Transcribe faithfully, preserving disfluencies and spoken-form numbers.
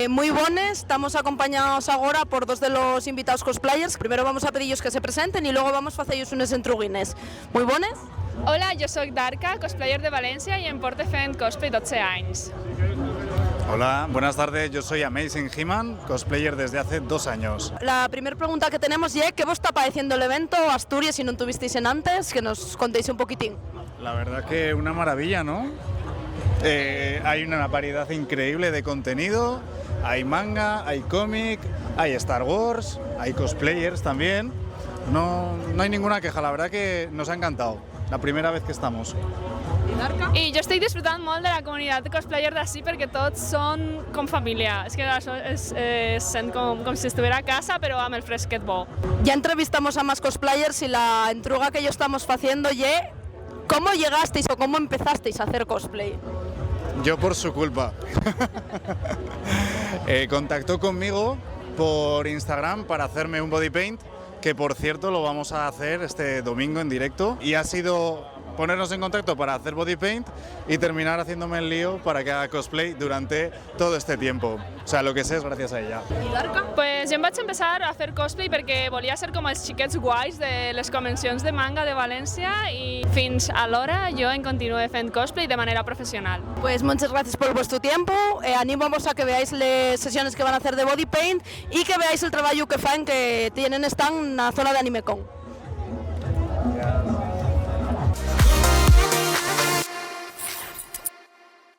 Eh, mui bones, tamos acompañaos agora por dos de los invitaos cosplayers. Primero vamos a pedillos que se presenten y luego vamos faceyos unes entruguines. Mui bones. Hola, yo soy Darka, cosplayer de Valencia y en Porte fent cosplay doce años. Hola, buenas tardes, yo soy Amazing He-Man, cosplayer desde hace dos años. La primer pregunta que tenemos ye, ¿qué vos está paeciendo el evento Asturias si no tuvisteis en antes? Que nos contéis un poquitín. La verdad que una maravilla, ¿no? Eh, hay una variedad increíble de contenido, hay manga, hay cómic, hay Star Wars, hay cosplayers también. No, no hay ninguna queja, la verdad que nos ha encantado. La primera vez que estamos. Y yo estoy disfrutando molt de la comunidad de cosplayer de así porque todos son con familia. Es que es, es, es com, com si estuviera a casa, pero amb el fresquet bo. Ya entrevistamos a más cosplayers y la entruga que yo estamos haciendo ye, ¿cómo llegasteis o cómo empezasteis a hacer cosplay? Yo por su culpa. Eh, contactó conmigo por Instagram para hacerme un body paint, que por cierto lo vamos a hacer este domingo en directo, y ha sido ponernos en contacto para hacer body paint y terminar haciéndome el lío para que haga cosplay durante todo este tiempo. O sea, lo que sé es gracias a ella. Pues yo em vaig empezar a hacer cosplay porque volía ser como els xiquets guais de les convencions de manga de Valencia y fins alora yo en continúe fent cosplay de manera profesional. Pues muchas gracias por vuestro tiempo. Eh, animamos a que veáis las sesiones que van a hacer de body paint y que veáis el trabajo que fan, que tienen, están en la zona de AnimeCon.